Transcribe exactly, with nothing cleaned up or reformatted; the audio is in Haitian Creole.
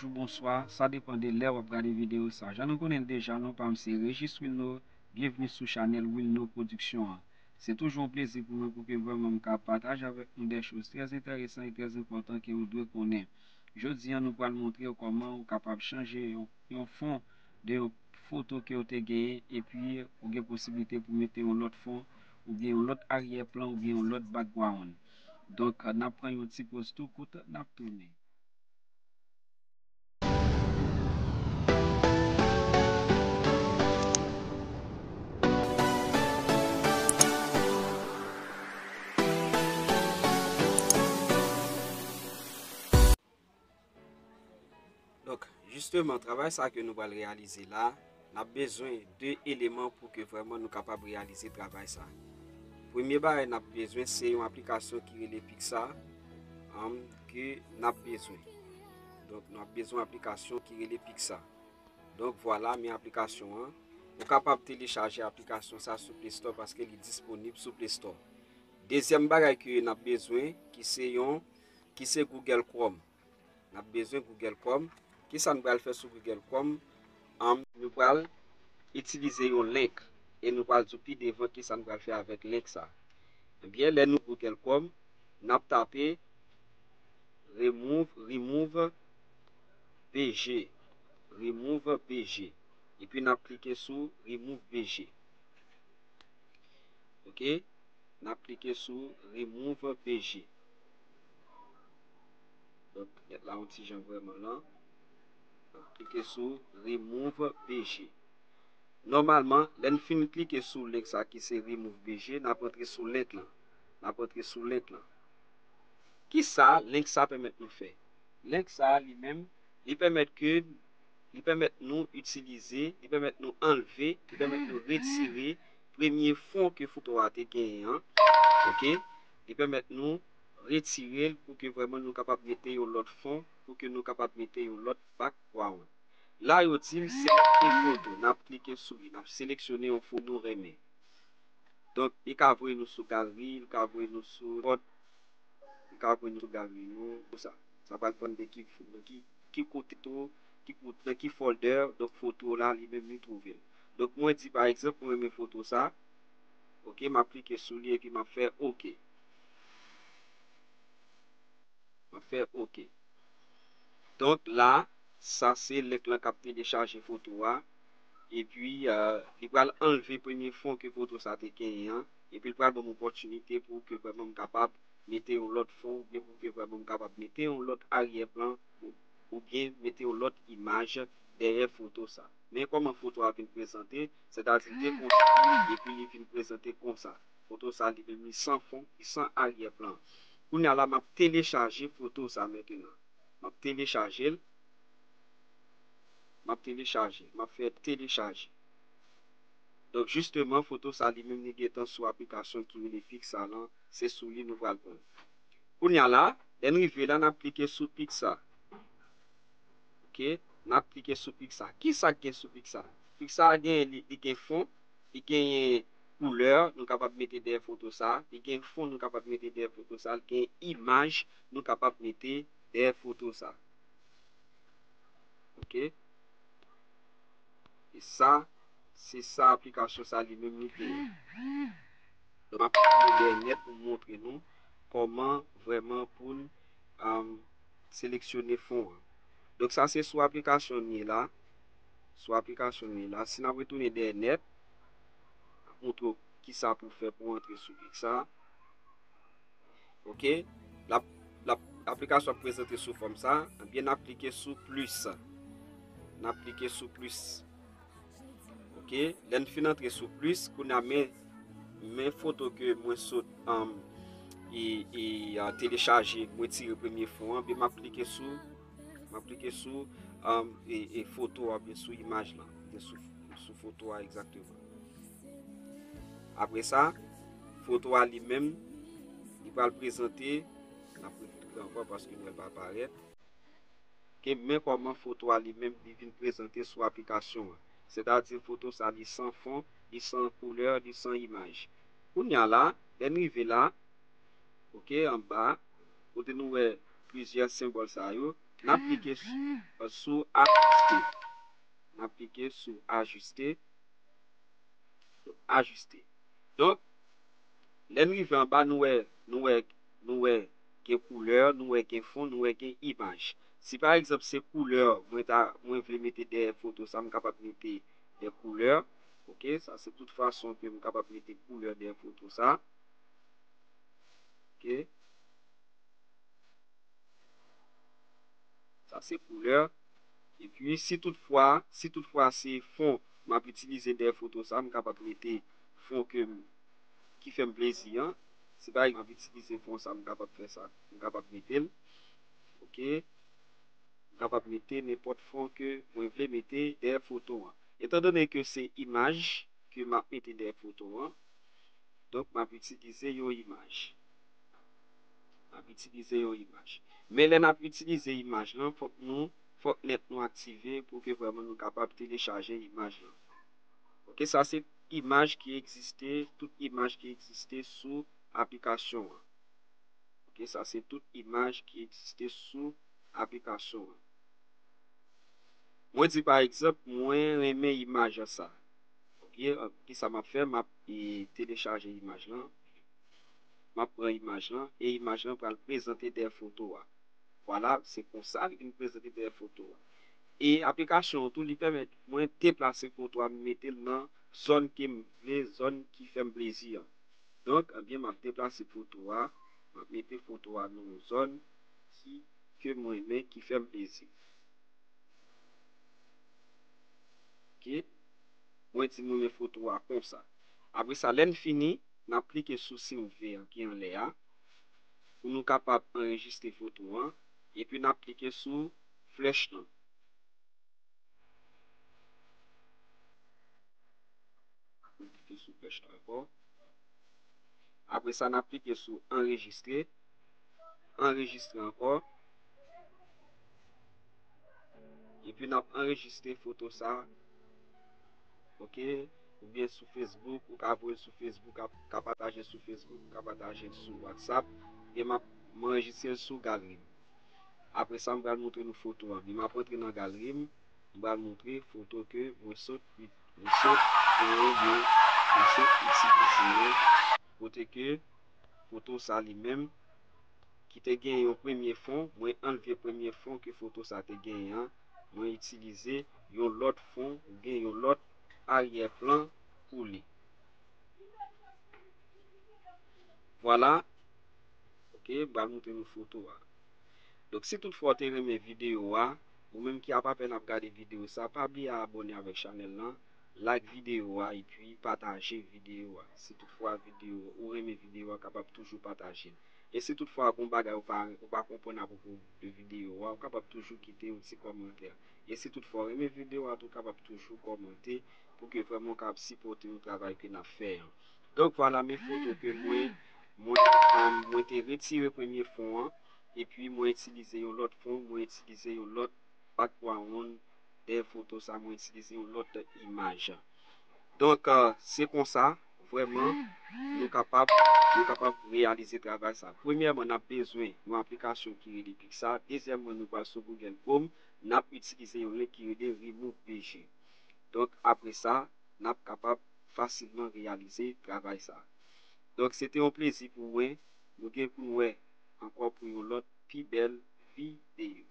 Bonjou, bonswa, sa depann de lè w ap gade videyo sa. Jan nou konnen l deja, non pa m se Regis Wilno, byenvni sou chanèl Wilno Production an. Se toujou yon plezi pou mwen pou ke vrèman m ka pataje avèk nou de choz trè enteresan e trè enpòtan ke w dwe konnen. Jodi a, nou pral montre w kòman ou kapab chanje yon, yon fon de yon foto ke w te genyen, epi ou gen posiblite pou mete yon lòt fon, oubyen yon lòt aryè plan, oubyen yon lòt background. Donk, n ap pran yon ti poz tou kout, n ap tounen. Donk, jisteman, travay sa ke nou pral reyalize la, n ap bezwen de eleman pou ke vrèman nou kapab reyalize travay sa. Premye bagay n ap bezwen, se yon aplikasyon ki rele Pixar, um, ke n ap bezwen. Donk, nou ap bezwen aplikasyon ki rele Pixar. Donk, vwala, men aplikasyon an. Ou kapab telechaje aplikasyon sa sou Play Store paske li disponib sou Play Store. Dezyèm bagay ke n ap bezwen, ki se yon, ki se Google Chrome. N ap bezwen Google Chrome. Kisa n pral fè sou Google Chrome? Ann, nou pral itilize yon link e nou pral di w pi devan kisa n pral fè avèk link sa. Ebyen, lè nou Google Chrome, n ap tape remove, remove P G, remove P G. Epi n ap klike sou remove P G. Ok? N ap klike sou remove P G. Donk, nèt la yon ti jan vrèman lan. N ap klike sou remove P G. Nòmalman, lè n fin klike sou link sa ki se remove P G, n ap antre sou link lan. N ap antre sou link lan. Kisa link sa pèmèt nou fè? Link sa li menm, li pèmèt ke, li pèmèt nou itilize, li pèmèt nou anlve, li pèmèt nou retire premye fon ke foto a te genyen an. Ok? Li pèmèt nou retire l pou ke vrèman nou kapab mete yon lòt fon, pou ke nou kapab mete yon lòt background. La yo di m selekte foto, n ap klike sou li, n ap seleksyone yon foto nou renmen. Donk, li ka voye nou sou galri, li ka voye nou sou pòt, li ka voye nou sou galri nou, konsa. Sa pral depann de ki, ki, ki kote tou, ki kote, nan ki folder, donk foto la li menm li twouve l. Donk, mwen di pa egzanp, mwen renmen foto sa. Ok, m ap klike sou li epi m ap fè ok. M ap fè ok. Donk la, sa se link lan k ap telechaje foto a. Epi, euh, li pral anlve premye fon ke foto sa te genyen an. Epi l pral ban m opòtinite pou ke vrèman m kapab mete yon lòt fon, oubyen pou ke vrèman m kapab mete yon lòt aryè plan, ou- oubyen mete yon lòt imaj dèyè foto sa. Men kòman foto a vin prezante, sètadi li te konsa, epi li vin prezante konsa. Foto sa li menm li san fon, li san aryè plan. Kounye a la, m ap telechaje foto sa mentenan. M ap telechaje l. M ap telechaje. M ap fè telechaje. Donk, jisteman, foto sa li menm li gentan sou aplikasyon ki rele Pixar lan. Se sou li nou pral pran. Kounye a la, lè n rive la, n ap klike sou Pixar. Ok, n ap klike sou Pixar. Kisa k gen sou Pixar? Pixar gen, li, li gen fon, li genyen koulè, nou kapab mete dèyè foto sa. Li gen fon, nou kapab mete dèyè foto sa. Li gen imaj, nou kapab mete dèyè foto sa. Ok? E sa, se sa aplikasyon sa li menm li genyen. Donk, m ap tounen dèyè nèt pou m montre nou kòman vrèman pou n, um, seleksyone fon an. Donk, sa se sou aplikasyon n ye la. Sou aplikasyon n ye la. Si n ap retounen dèyè nèt, m ap montre w kisa pou w fè pou w antre sou Pixar. Ok? L ap, l ap, aplikasyon ap prezante sou fòm sa. Ebyen, n ap klike sou plis. N ap klike sou plis. Ok? Lè n fin antre sou plis, kounye a men, men foto ke mwen sot, um, e, e, a, telechaje, mwen tire premye fon an, ebyen m ap klike sou, m ap klike sou, um, e, e foto a, oubyen sou imaj lan, oubyen sou, sou foto a egzakteman. Apre sa, foto a li menm, li pral prezante, n ap refiltre ankò paske nou wè l pa parèt. Ke men kòman foto a li menm li vin prezante sou aplikasyon an. Sètadi foto sa li san fon, li san koulè, li san imaj. Kounye a la, lè n rive la, ok, anba, kote nou wè plizyè senbòl sa yo, N ap klike sou, sou ajiste. N ap klike sou ajiste. Ajiste. Donk, lè n rive anba, nou wè, nou wè, nou wè gen koulè, nou wè gen fon, nou wè gen imaj. Si pa egzanp se koulè mwen ta, mwen vle mete dèyè foto sa, m kapab mete de koulè. Ok, sa se tout fason ke m kapab mete koulè dèyè foto sa. Ok. Sa se koulè. Epi si toutfwa, si toutfwa se fon m ap itilize dèyè foto sa, m kapab mete fon ke m, ki fè m plezi an. Si pa egzanp m ap itilize fon sa, m kapab fè sa. M kapab mete l. Ok. M kapab mete nenpòt fon ke mwen vle mete dèyè foto an. Etan done ke se imaj ke m ap mete dèyè foto an, donk m ap itilize yon imaj. M ap itilize yon imaj. Men lè n ap itilize imaj lan, fòk nou, fòk nèt nou aktive pou ke vrèman nou kapab telechaje imaj lan. Ok, sa se imaj ki egziste, tout imaj ki egziste sou aplikasyon an. Ok, sa se tout imaj ki egziste sou aplikasyon an. Mwen di pa egzanp, mwen renmen imaj sa. Ok, kisa m ap fè? M ap, e, telechaje imaj lan. M ap pran imaj lan e imaj lan pral prezante dèyè foto a. Vwala, se konsa li vin prezante dèyè foto a. E aplikasyon an tou, li pèmèt mwen deplase foto a, m mete l nan zòn ke m vle, zòn ki fè m plezi an. Donk, ebyen, m ap deplase foto a, m ap mete foto a nan yon zòn ki, ke mwen renmen, ki fè m plezi. Ok. Mwen di mwen renmen foto a konsa. Apre sa, lè n fini, n ap klike sou siy vè an ki anlè a pou nou kapab anrejistre foto an. Epi n ap klike sou flèch lan. N ap klike sou flèch lan ankò. Apre sa, n ap klike sou anrejistre. Anrejistre ankò. Epi n ap anrejistre foto sa. Ok? Oubyen sou Facebook, ou ka voye l sou Facebook, ka, ka pataje l sou Facebook, ou ka pataje l sou WhatsApp. E m ap, m anrejistre l sou galri m. Apre sa, m pral montre nou foto an. Men m ap antre nan galri m, m pral montre foto ke mwen sot, mwen sot pran yo, mwen sot itilize yo. Kote ke foto sa li menm, ki te gen yon premye fon, mwen anlve premye fon ke foto sa te genyen an, mwen itilize yon lòt fon oubyen yon lòt aryè plan pou li. Vwala. Ok, m pral montre nou foto a. Donk, si toutfwa w te renmen videyo a, ou menm ki ap apèn ap gade videyo sa, pa bliye abòne avèk chanèl lan, like videyo a, epi pataje videyo a. Si toutfwa videyo, ou renmen videyo a, kapab toujou pataje l. E si toutfwa gon bagay ou pa, ou pa konprann apwopo de videyo a, ou kapab toujou kite yon ti kòmantè. E si toutfwa w renmen videyo a tou, ou kapab toujou kòmante pou ke vrèman w kapab sipòte yon travay ke n ap fè an. Donk, vwala, men foto ke mwen, mwen, um, mwen te retire premye fon an, epi mwen itilize yon lòt fon, mwen itilize yon lòt background dèyè foto sa, mwen itilize yon lòt imaj. Donk, uh, se konsa, vrèman, nou kapab, nou kapab reyalize travay sa. Premyèman, n ap bezwen yon aplikasyon ki rele Pixar. Dezyèmman, nou pral sou Google Chrome, n ap itilize yon link ki rele Remove B G. Donk, apre sa, n ap kapab fasilman reyalize travay sa. Donk, se te yon plezi pou mwen. Nou gen pou n wè ankò pou yon lòt pi bèl videyo.